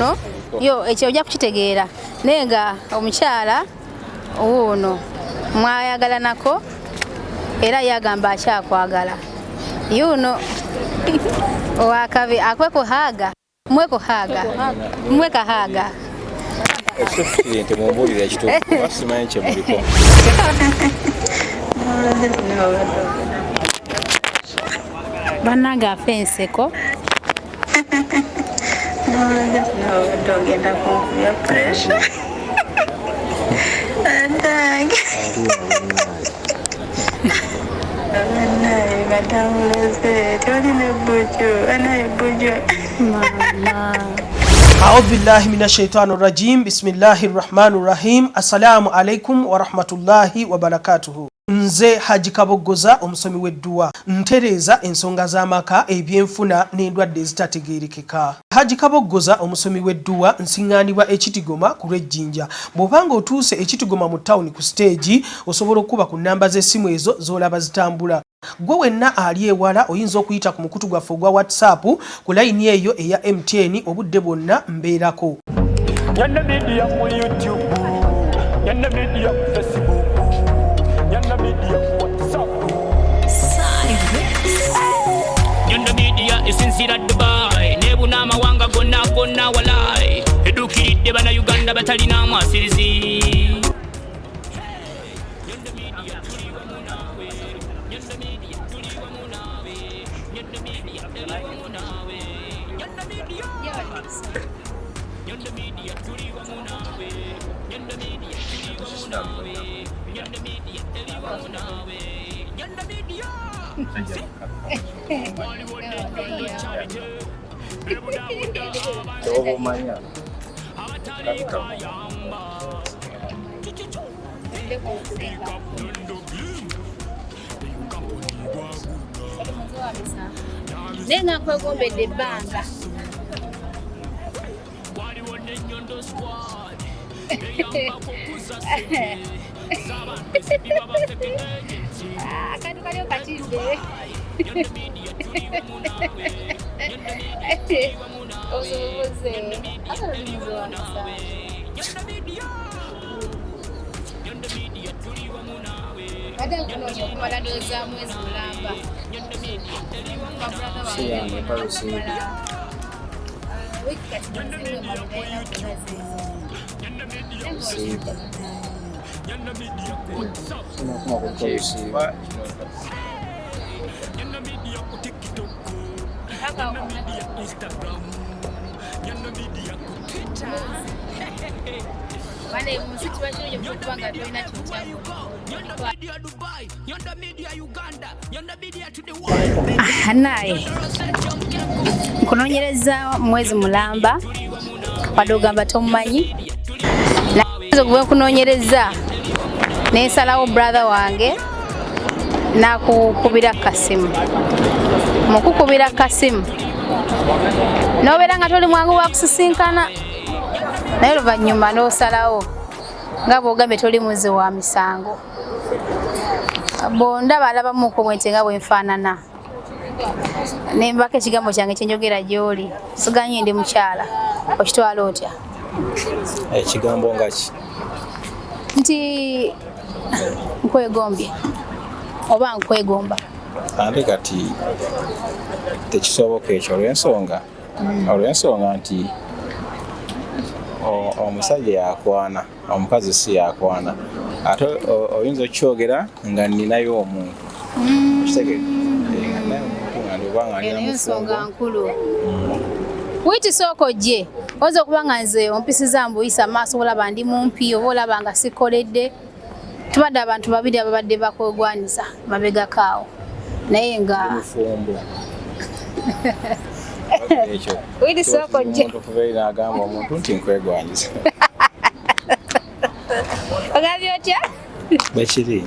Wuuno yo ekyo ojja kukitegeera, naye nga omukyala wuuno mwayagalanako era yagamba akyakwagala. Yuno owakabi akwe kuhaaga mwe kuhaaga mwe kahaaga. Ekituufu kiri nti mumbuulire ekituufu kuba simanyi kye muliko. Bannange afa enseko. Ogenda kunkubya pressure. Bannange. Bannange batambuleze tewali ne bbuju banaye bbuju. Mama. Audhu billahi min ashaitani rajim. Bismillahi rahmani rahim. Assalamu alaikum warahmatullahi wabarakatuhu. Nze Haji Kaboggoza, omusomi w'edduwa, ntereeza ensonga z'amaka, ebyenfuna n'endwadde ezitategeerekeka. Haji Kaboggoza, omusomi w'edduwa, nsiŋŋaanibwa Ekitigoma ku lw'Ejjinja. Bw'obanga otuuse Ekitigoma mu tawuni ku siteegi, osobola okukuba ku nnamba z'essimu ezo z'olaba zitambula. Gwe wenna ali ewala oyinza okuyita ku mukutu gwaffe ogwa WhatsApp ku layini eyo eya MTN, obudde bwonna mbeerako. Nyanda Media ku YouTube, Nyanda Media ku Facebook, Nyanda Media ku WhatsApp. Nyondo Media esinzira Dubai nebuna amawanga gonna gonna, walai eduukiridde Bannayuganda batalina mwasirizi. Nyondo Media tuli wamu naawe. Nyondo Media tuli wamu naawe. Nyondo Media eri wamu naawe. Nyondo Media, Nyondo Media tuli wamu naawe. Nyondo Media tuli wamu naawe. Nyondo Media eri wamu naawe. Nyondo Media waliwo n'Enyondo Charity ebudaabuda abantu Kyoba omanya. abatali kayamba. Ndeko kuseka. Naye nga nkwegombedde ebbanga. Waliwo n'Enyondo Squad eyambako kuza sente z'abantu ezibibwa ba fake agents. Ah, akantu kaliwo katidde. Nyondo Media tuli wamu naawe. Nyondo Media tuli wamu naawe. Obusoboze. Nyondo Media Ate eri oli wamu muzibu. naawe. Nyondo Media, Nyondo Media tuli wamu naawe. Badde nkunoonya okumala ndowooza mwezi mulamba. Nyondo Media eri wamu. Si yange palusi. Wiiki kati mazeemu emabega y'ennaku nga zizo. Siba. Sinakuma kuliko lusiiba. Nyondo Media ku TikTok, Mpaka Nyondo Media Instagram, Nyondo Media ku Twitter. Bane mu nsi kiba kirungi okuba nga tolina kintu Nyondo Media Dubai, Nyondo Media Uganda, Nyondo Media to the world. Ah, naye nkunoonyereza mwezi mulamba, wadde ogamba tomumanyi. Naye bwe nkunoonyereza nensalawo brother wange nakukubira kasimu. Mukukubira kasimu nobeera nga toli mwangu wa kusisinkana, naye oluvannyuma n'osalawo nga bw'ogambye toli muzi wa misango. Bondaba alabamuko bwente nga bwenfaanana, nembako ekigambo kyange kyenjogera gy'oli, siganye ndi mukyala, okitwala otya? Ekigambo nga ki? Nti nkwegombye oba nkwegomba. Ate kati tekisoboka ekyo olw'ensonga nti omusajja yakwana, omukazi si yakwana. Ate oyinza okukyogera nga nninayo omuntu, okitegeera? Eh, nga nninayo omuntu, nga ndi oba nga Eyo ndina nayo nsonga mufumbo. nkulu. Wiiti sooka ojje, oyinza okuba nga nze ompisiza mbuyisa amaaso, olaba ndi mumpi oba olaba nga sikoledde. Tubadde abantu babiri ababadde bakwegwanyiza mabegako awo, naye nga Mufumbo ekyo. Wiiti sooka ojje. Omuntu okuva eri n'agamba omuntu nti nkwegwanyiza. Ogambye otya? Bwekiri.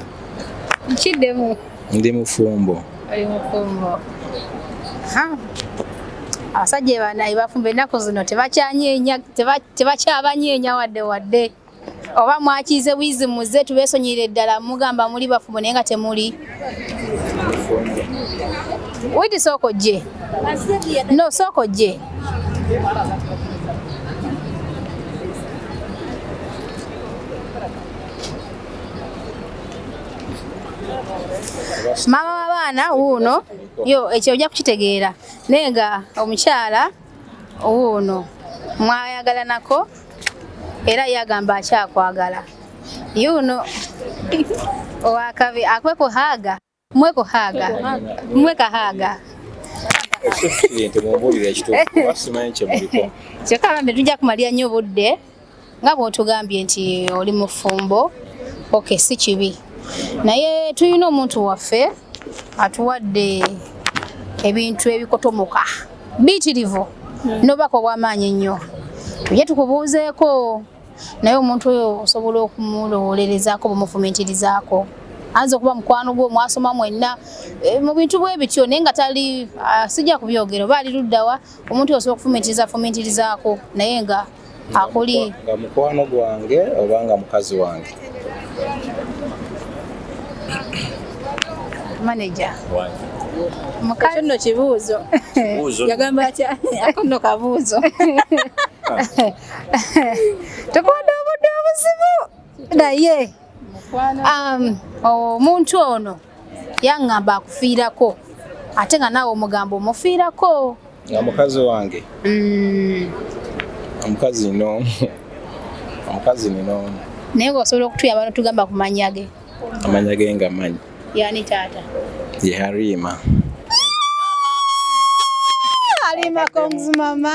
Nkiddemu. Ndi mufumbo. Oli mufumbo. Ha. Abasajja banaye bafumba ennaku zino tebakyanyeenya, tebakyabanyeenya wadde wadde. Oba mwakiize bwizi muze tubeesonyirire ddala, mugamba muli bafumbo naye nga temuli. Mufumbo. Wiiti sooka ojje. No, sooka ojje. Maama w'abaana wuuno, yo ekyo ojja kukitegeera, naye nga omukyala wuuno mwayagalanako era yagamba akyakwagala. Yuuno owakabi akweko haaga mweko haaga mweka haaga. Ekituufu mumbuulire ekituufu kuba simanyi kye muliko. Kyokka bambi tujja kumalira nnyo obudde nga bw'otugambye nti oli mufumbo. Okay, si kibi, naye tulina omuntu waffe atuwadde ebintu ebikotomoka biyitirivu n'obubaka obw'amaanyi ennyo, tujje tukubuuzeeko. Naye omuntu oyo osobola okumulowolerezaako, bumufumiitirizaako, ayinza okuba mukwano gwo, mwasoma mwenna mu bintu bwe bityo, naye nga tali sijja kubyogera oba ali luddawa. Omuntu oyo osobola okufumiitiriza fumiitirizaako naye nga akuli Nga mukwano gwange oba nga mukazi wange? Manager. Ekyo nno kibuuzo. Yagamba atya? Ako nno kabuuzo. Tukuwadde obudde obuzibu, naye omuntu ono yaŋŋamba akufiirako, ate nga naawe omugambo omufiirako. Nga mukazi wange? Omukazi nina omu, omukazi nina omu. Naye ng'osobola okutuyamba n'otugamba ku mannya ge? Amanya ge nga manyi. Yani taata? Ye Harima. Halima, congs mama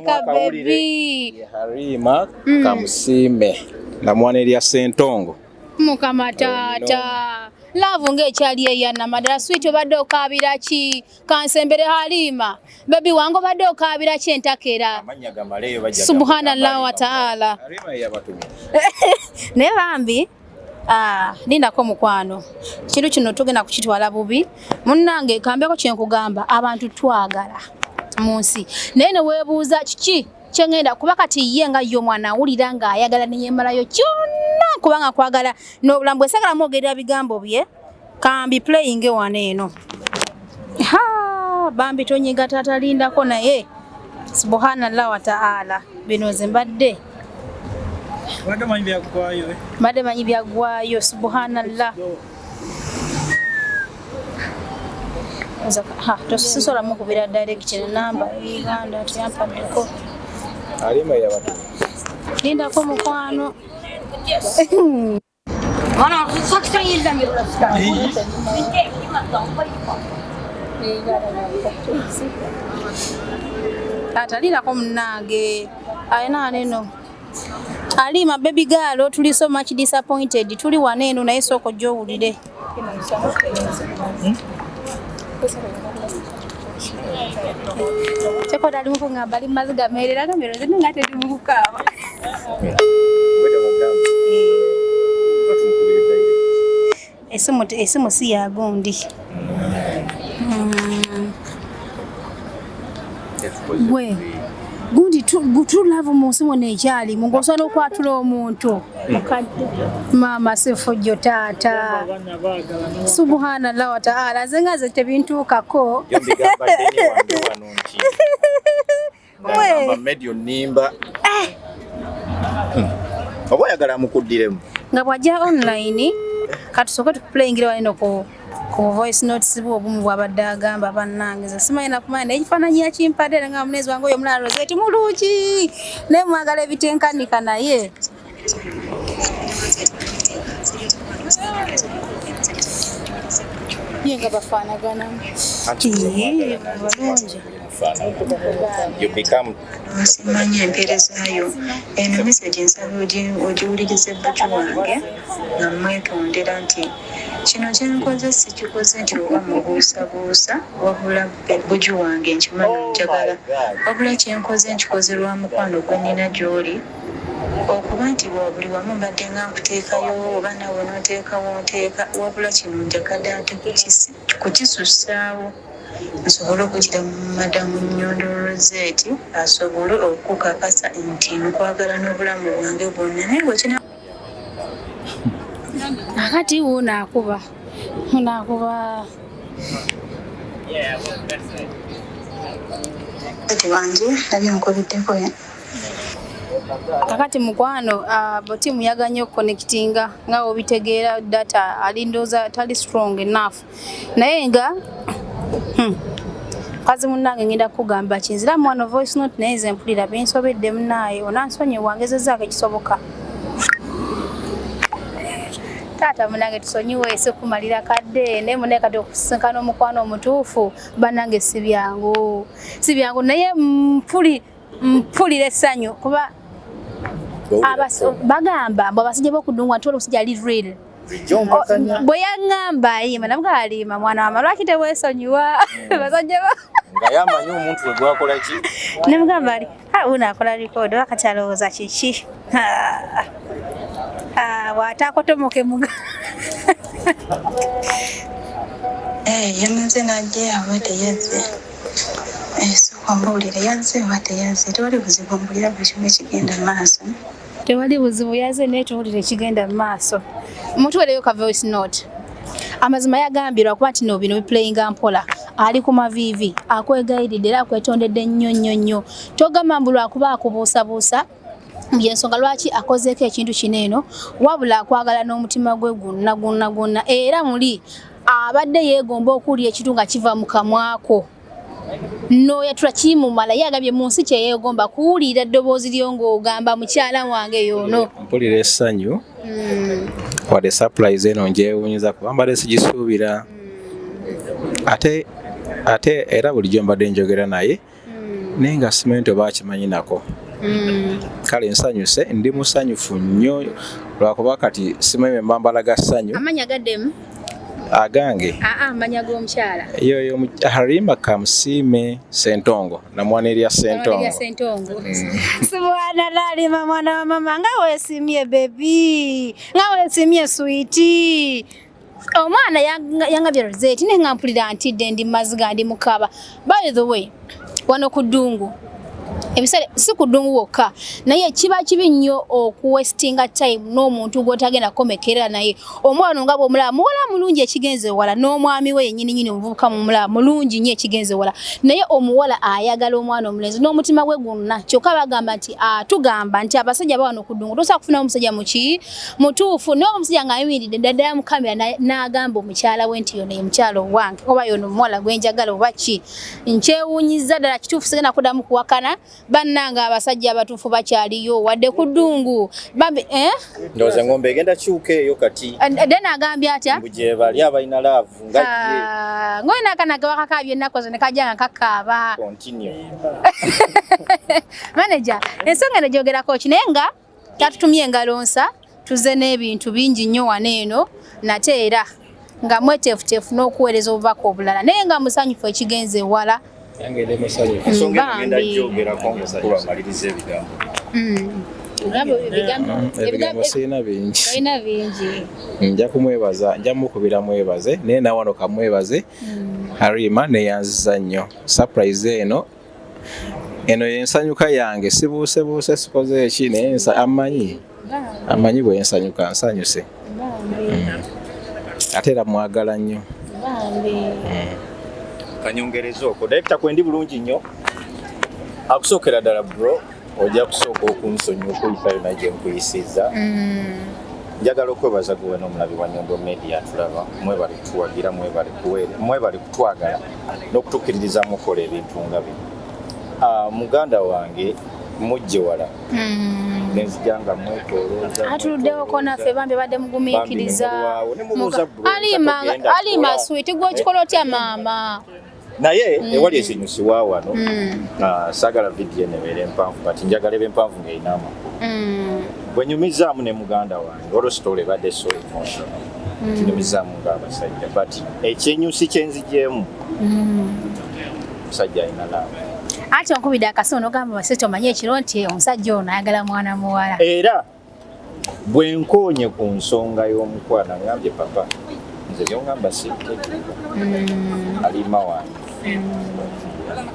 kabebi. Ye Harima Kamusiime, namwana erya Sentongo. Mukama taata, love ng'ekyali eyannamadala. Sweet, obadde okaabira ki? Kansembere Halima baby wange, obadde okaabira ki entakera? Amannya gamaleyo bajja. Subhanallah wa taala. Harima yabatumye. Naye bambi, lindako mukwano, kintu kino tugenda kukitwala bubi. Munnange, kambeko kyenkugamba, abantu twagala mu nsi, naye neweebuuza kiki kyengenda kuba kati ye nga ye omwana awulira ng'ayagala neyemalayo kyonna kubanga kwagala n'obulamu bwe. Sagala mwogerera bigambo bye, kambi playing wano eno. Ha, bambi tonyiga taata, lindako. Naye subhanallah wa taala, bino nze mbadde Obadde omanyi byaggwayo, eh? Mbadde manyi byaggwayo. Subhanallah. Ha, tosisobola mukubira direct namba Uganda teyampaddeko. Harima yabatumye. Lindako mukwano. Ana 87'den beri burası. Taata, lindako munnange, alina eno. Alima baby girl, tuli so much disappointed. Tuli wano eno, naye sooka ojja owulire. Kyokka ali mukuŋŋamba ali mumaziga meerera nga mero zino nga teri mukukaaba. Weda bagamba. Batumukubira direct. Esimu si ya gundi. Gwe gundi true love mu nsi muno ekyalimu, ng'osobola n'okwatula omuntu. Maama sifujjo taata, subhanallah wa taala, nze nga nze tebintuukako. Yo mbigamba Deni wange wano nti ngamba medio nimba. Oba oyagala mukuddiremu. Nga bw'ajja online, katusooke tukuplayingira wano ku voice notes bwe obumu bw'abadde agamba. Bannange, nze simanyi nakumanya, naye ekifaananyi yakimpadde era nga munezi wange oyo omulala Rosette mulungi, naye mwagala ebitenkanika naye. Ye nga bafaanagana. Anti Ii, balungi. You become Simanyi empeerezaayo eno message, nsaba ogiwulirize buju wange nga mwetondera nti kino kyenkoze sikikoze nti oba mubuusabuusa, wabula buju wange nkimanyi njagala, wabula kyenkoze nkikoze lwa mukwano gwe nnina gy'oli, okuba nti bwa buli wamu mbadde nga nkuteekayo oba naawe n'oteekawo nteeka, wabula kino njagadde ate kukisussaawo nsobole okugira Madamu Nyondo Rosette asobole okukakasa nti nkwagala n'obulamu bwange bwonna, naye bwe kina Akati wuuno akuba, wuuno akuba. Kati wange nabyo nkubiddeko. Kakati mukwano, botimu yaganye okuconnectinga nga obitegeera, data alindooza tali strong enough, naye nga mukazi munnange, ngenda kukugamba kinzira mwana voice note, naye nze mpulira binsobedde. Munaaye onansonyiwa, ngezezaako ekisoboka. Taata munange, tusonyiwe, sikumalira kadde, naye munaye kati okusisinkana omukwano omutuufu, bannange, si byangu, si byangu, naye mpulira essanyu kuba bagamba mbu abasajja b'okudungu nti omusajja ali real. Bwe yaŋŋamba ayima, namuga alima mwana wama, lwaki teweesonyiwa basajja Nga yamanyi omuntu we gwakola ki. Nemugamba ali uno akola record, wakati alowooza kiki bw'ataakotomoke muga. Yamaze n'ajja oba teyazze? Sooka mbuulire, yazze oba teyazze? Tewali buzibu, mbuulira buli kimu ekigenda mu maaso. Tewali buzibu, yazze, naye tuwulire ekigenda mu maaso. Mutuwereyo ka voice note. Amazima yagambye lwakuba nti no bino biplayinga mpola, ali ku maviivi, akwegayiridde era akwetondedde nnyo nnyo nnyo. Togamba mbu lwakuba akubuusabuusa yensonga lwaki akozeeko ekintu kino eno, wabula akwagala n'omutima gwe gwonna gwonna gwonna, era muli abadde yeegomba okuwulira ekintu nga kiva mu kamwako noyatula kimumala. Ye agambye mu nsi kyeyeegomba kuwulira ddoboozi lyo ng'ogamba mukyala wange yoono. Mpulira essanyu, wadde surprise eno ngyewuunyiza kuba mbadde sigisuubira, ate era bulijjo mbadde njogera naye, naye nga simanyi nti oba akimanyi nako. Kale nsanyuse, ndi musanyufu nnyo lwakuba kati simanyi bwe mba mbalaga ssanyu. Amanya gaddemu. Agange? Aa, amanya g'omukyala. Yoyo Harima Kamusiime Sentongo, namwana erya Sentongo. Sentongo. Subhanallah, Alima mwana wa mama, nga weesimye baby, nga weesimye sweetie. Omwana yangabye Rosette, naye nga mpulira ntidde, ndi maziga, ndi mukaba. By the way, wano ku ddungu ebiseera, si ku ddungu wokka, naye kiba kibi nnyo okuwastinga time n'omuntu gw'otagenda kukomekerera. Naye omwana nga bw'omulaba muwala mulungi ekigenze ewala, n'omwami we yennyini nyini omuvubuka mumulaba mulungi nnyo ekigenze ewala, naye omuwala ayagala omwana omulenzi n'omutima gwe gwonna. Kyokka bagamba nti, tugamba nti abasajja bawano ku ddungu tosobola kufunamu omusajja muki mutuufu, naye omusajja ng'ayimiridde ddala mu kamera n'agamba omukyala we nti yono ye mukyala owange oba yono omuwala gwe njagala oba ki. Nkyewuunyiza ddala, kituufu, sigenda kuddamu kuwakana. Bannange, abasajja abatuufu bakyaliyo wadde ku ddungu bambi, eh? Ndowooza engombe egenda kyuka eyo kati. Then agambye atya? Mbu gye bali abalina love nga ye. Ah, ngoyina akana ke bakakaabye ennaku ezo ne kajja nga kakaaba. Continue. Manager, ensonga eno gyogerako ki? Naye nga tatutumye engalo nsa, tuze n'ebintu bingi nnyo wano eno, nate era nga mweteefuteefu n'okuweereza obubaka obulala, naye nga musanyufu ekigenze ewala. Yange ndi musanyufu. Ensonga eno ngenda Bambi. gyogerako ngaomukulu amaliriza ebigambo. Ebigambo sirina bingi. Olina bingi. Nja kumwebaza, nja mukubira mwebaze, naye nawano kamwebaze Harima, neyanziza nnyo surprise eno. Eno yensanyuka yange, sibuusebuuse, sikoze eki, naye amanyi bwe nsanyuka, nsanyuse. Ate era mwagala nnyo. Kanyongereza okwo, director, kwendi bulungi nnyo. Akusookera ddala bro, ojja kusooka okunsonyiwa okuyisayo naye gye nkuyisizza. Njagala okwebaza gwe n'omulabi wa Nyondo Media atulaba. Mwebale kutuwagira, mwebale kuweere, mwebale kutwagala n'okutukkiririza mukola ebintu nga bino. Muganda wange mujje wala, nenzija nga mwetolooza. Atuluddewoko naffe, bambi, badde mugumiikiriza. Bambi, ne mulwawo, ne mubuuza bro, Alima. togenda Alima. kukola. Sweet, gwe okikola otya maama? Naye ewali ekinyusi wa wano. Saagala vidiyo eno ebeere empanvu, but njagala ebe empanvu ng'erina amakulu. Bwe nyumizaamu ne muganda wange, olwo story ebadde so emotional, tunyumizaamu ng'abasajja, but ekyenyusi kyenzigyemu, omusajja alina love. Anti onkubidde akasimu nogamba basete, omanye ekiro nti omusajja ono ayagala mwana muwala. Era bwe nkoonye ku nsonga y'omukwano, ngambye papa, nze byongamba sibitegeera, alima wange.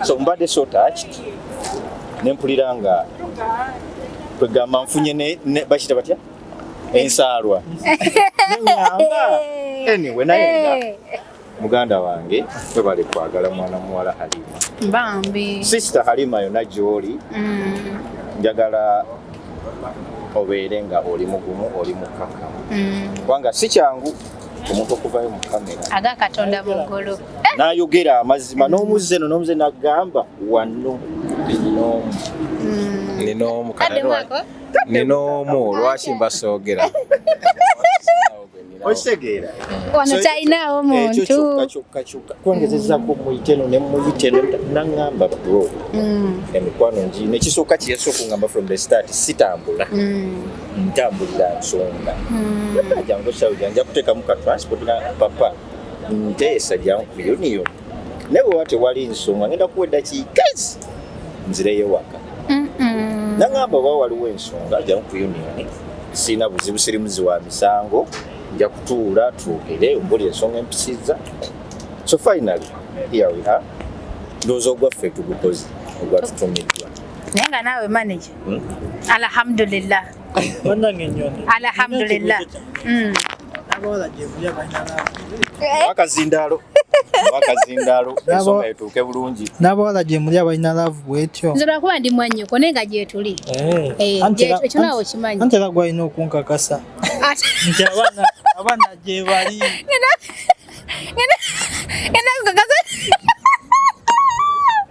So mbadde so touched, nempulira nga kwegamba nfunye bakita batya ensaalwa, neŋŋamba anyway, naye nga Muganda wange webale kwagala mwana muwala Halima. Bambi. Sister Halima yonna gy'oli, njagala obeere nga oli mugumu, oli mukkakkamu, kubanga si kyangu omuntu okuvayo mu kamera Aga Katonda mu ggulu. N'ayogera amazima n'omuzze eno n'omuzze n'agamba wano nina omu. Nina omu. Kaddemu ako. Nina omu, lwaki mbasoogera? Okitegeera? Wano So, talinaawo ekyo muntu. Kyokka kyokka kyokka kwongezezaako muyite eno ne muyite eno, naŋŋamba bro, emikwano ngiina. Ekisooka kyeyasooka okungamba from the start, sitambula, ntambulira nsonga. Jangu sawo, nja kuteekamu ka transport nga papa nteesa jangu ku Union, naye bwe tewali nsonga ngenda kuwa eddakiika ezi nzireyo waka. Naŋŋamba oba waliwo ensonga jangu ku Union, sirina buzibu, siri muzi wa misango, nja kutuula twogere ombuli ensonga empisiza. So finally here we are, ndowooza ogwaffe tugukoze ogwatutumiddwa. Naye nga naawe manager. Hmm? Alhamdulillah. Bannange nnyoni. Alhamdulillah. Abawala gye muli abalina love. Akazindaalo, akazindaalo, ensonga etuuke bulungi. N'abawala gye muli abalina love bwetyo. Nze lwakuba ndi mwannyoko naye nga gyetuli. Eh, Eh, anti era- ekyo naawe okimanyi. Anti era gwalina okunkakasa nti abaana gye bali. Ngenda kukakasa.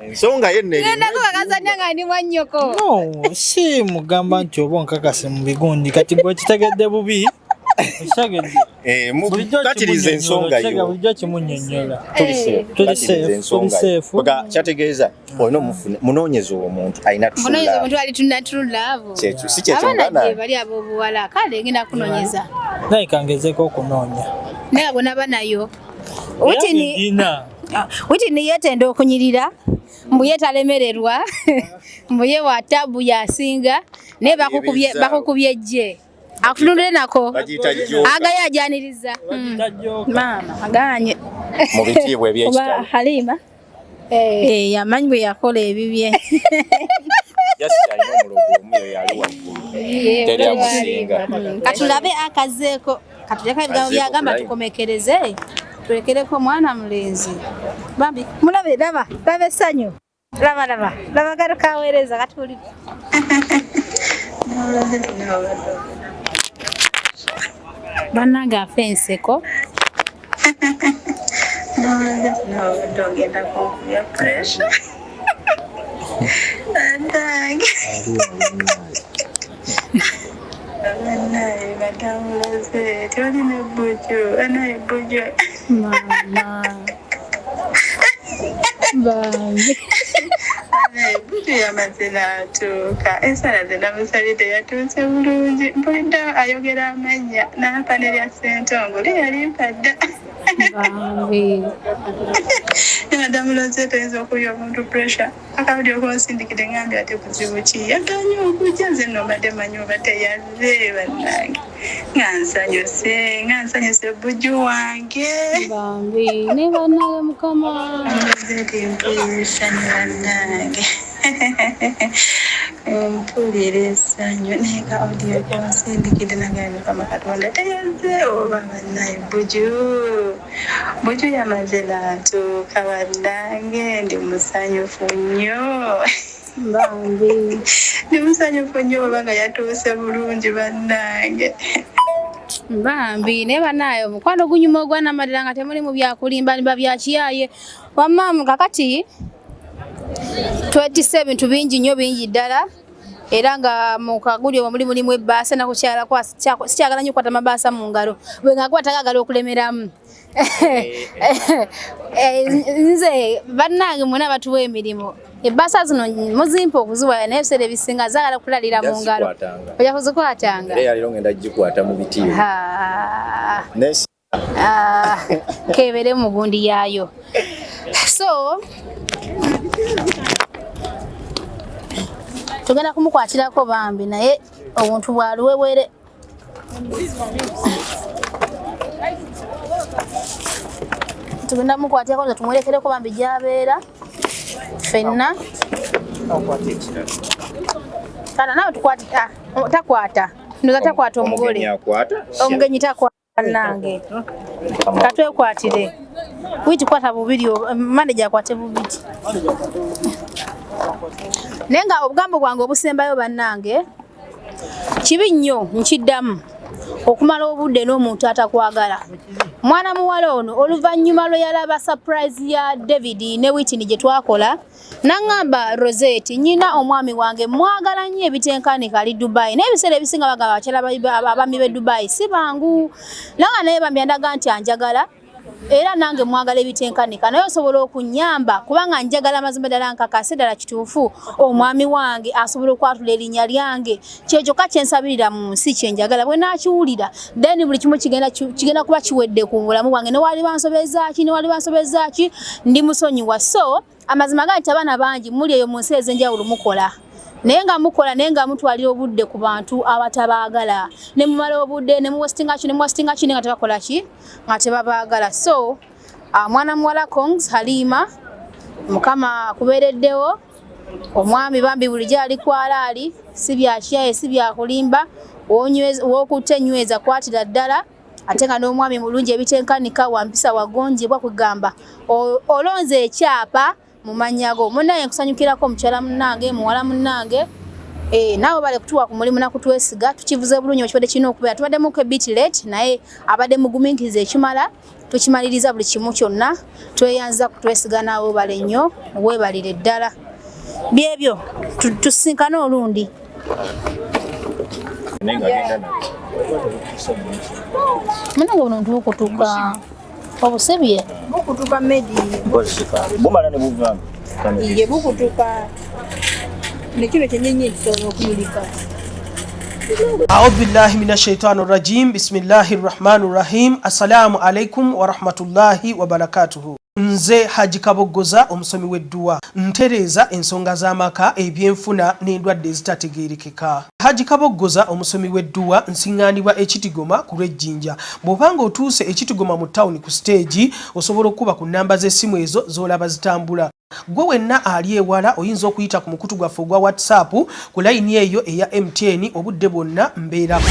Ensonga yenna eri. Ngenda kukakasa nnyo nga ndi mwannyoko. No, si mugamba nti oba onkakase mu bigundi, kati gwe okitegedde bubi, okitegedde. Eh, Bulijjo katiriza kimunnyonnyola, ensonga okitegedde, yo. bulijjo kimunnyonnyola. Tuli safe. Tuli Katiriza safe, ensonga tuli yo. safe. Kwega kyategeeza olina omufune munoonyeza omuntu alina true Munoonyeza love. omuntu ali tuna true love. Kyekyo, si kyekyo Abaana muganda? gye bali ab'obuwala, kale ngenda kunoonyeza. Naye kangezeeko okunoonya. Naye abo naba nayo. Witini Gina. Witini yeetenda okunyirira, mbu ye talemererwa, mbu ye wa taabu yasinga, naye Ayebeezaawo. bakukubye ejje. Akutunulire nako. Bagiyita jjoka. Agayo ajaniriza. Maama aganye. Mu bitiibwa Oba eby'ekitalo. Halima eh, yamanyi bwe yakola ebibye. Just alina omulogo omu, oyo yali waggulu, teri amusinga. Katulabe akazeeko, katuleka ebigambo Azeeko byagamba ku line. tukomekereze, tulekereko mwana mulenzi bambi. Mulabe, laba laba essanyu, laba laba laba gano kaweereza katuli. Bannange afe enseko. Nobadde ogenda kunkubya pressure. Bannange, bannange, batambulaze tewali nebbuju, bannange, ebbuju. Mama bambi. Ebbuju yamaze n'atuuka, ensala ze namusabye teyatuuse bulungi. Mpulidde ayogera amannya n'ampa nerya Ssentongo lye yali mpadda. Bambi. Madamu Rosette, oyinza okubya omuntu pressure. Akabudi okonsindikidde ngambye ate kuzibu ki yaganye okujja, nze nno mbadde manyi oba teyazze. Bannange, nga nsanyuse, nga nsanyuse, buju wange. Bambi ne bannange, mukama. Rosette, mpulira essanyu, bannange, mpulira essanyu, naye ka audio konsindikidde nagambye mukama Katonda teyazze oba. Bannaye, buju buju yamaze n'atuuka. Bannange, ndi musanyufu nnyo. Bambi. Ndi musanyufu nnyo oba nga yatuuse bulungi, bannange. Bambi naye bannaaye, omukwano gunyuma ogwanamadira nga temuli mu byakulimba nimba byakiyaye. Wamma kakati twetisse ebintu bingi nnyo, bingi ddala, era nga mu kaguli omwo mulimu ebbaasa nakukyala. Sikyagala nnyo okukwata mabaasa mu ngalo, bwe nga kwata gagala okulemeramu. Eh, nze bannange mwena batuwa emirimu, ebbaasa zino muzimpa okuziwaya, naye ebiseera ebisinga zaagala kulalira mu ngalo. Njazikwatanga. Ojja kuzikwatanga. Era yaliro ngenda gikwata mu bitiibwa. Ah. Nesi. Ah, kebere mu gundi yaayo. So tugenda kumukwatirako bambi, naye obuntu bwa luwewere. Tugenda mukwatirako nze tumwerekereko bambi gyabeera ffenna. Akwata ekirala. Tata nawe tukwati, ah, takwata, ndoza takwata omugole. Omugenyi akwata. Omugenyi takwata nange katwekwatire. Witi kwata bubiri, manager akwate bubiri. Naye nga obugambo bwange obusembayo bannange, kibi nnyo nkiddamu okumala obudde n'omuntu atakwagala. Mwana muwala ono oluvannyuma lwe yalaba surprise ya David ne Whitney gye twakola, n'aŋŋamba Rosette, nnyina omwami wange mwagala nnyo ebitenkanika, ali Dubai, naye ebiseera ebisinga bagamba abakyala abaami b'e Dubai si bangu. Nanga naye bambi andaga nti anjagala era nange mwagala ebitenkanika, naye osobola okunnyamba kubanga njagala amazima ddala nkakase ddala kituufu omwami wange asobola okwatula erinnya lyange. Kyekyo kyensabirira mu nsi, kyenjagala. Bwe naakiwulira then buli kimu kigenda kuba kiwedde ku bulamu bwange. Newali bansobezaki, newali bansobezaki, ndi musonyiwa. So amazima gali nti abaana bangi muli eyo mu nsi ez'enjawulo mukola, naye nga mukola, naye nga mutwalira obudde ku bantu abatabaagala, ne mumala obudde ne muwastinga ki, ne muwastinga ki, naye nga tebakola ki, nga tebabaagala. So mwana muwala Kongs Halima, Mukama akubeereddewo. Omwami bambi bulijjo ali kwalaali, si byakiyaye, si byakulimba, w'okutte enyweza kwatira ddala, ate nga n'omwami mulungi ebitenkanika, wampisa, wagonjebwa, kugamba olonze ekyapa mu mannya go. Munnaye nkusanyukirako omukyala munnange, muwala munnange. Naawe bale kutuwa ku mulimu nakutwesiga, tukivuze bulungi ekibadde kirina okubeera. Tubaddemuko a bit late, naye abadde mugumiikiriza ekimala, tukimaliriza buli kimu kyonna. Tweyanza kutwesiga, naawe bale nnyo, weebalire ddala. Byebyo, tusinkane olundi. Naye nga agenda nabyo. Munange buno ntubukutuka obusibye. Bukutuka medi. Bumala ne buvaamu. Ye bukutuka nekino kyenyenyi ekisobola okuyulika. Audhu billahi min ashaitani rajim, bismillahi rrahmani rrahim. Assalamu alaikum warahmatullahi wabarakatuhu. Nze Haji Kaboggoza, omusomi w'edduwa, ntereeza ensonga z'amaka, ebyenfuna n'endwadde ezitategeerekeka. Haji Kaboggoza, omusomi w'edduwa, nsiŋŋaanibwa Ekitigoma ku lw'Ejjinja. Bw'obanga otuuse Ekitigoma mu tawuni ku siteegi, osobola okuba ku nnamba z'essimu ezo z'olaba zitambula. Gwe wenna ali ewala oyinza okuyita ku mukutu gwaffe ogwa WhatsApp ku layini eyo eya MTN, obudde bwonna mbeerako.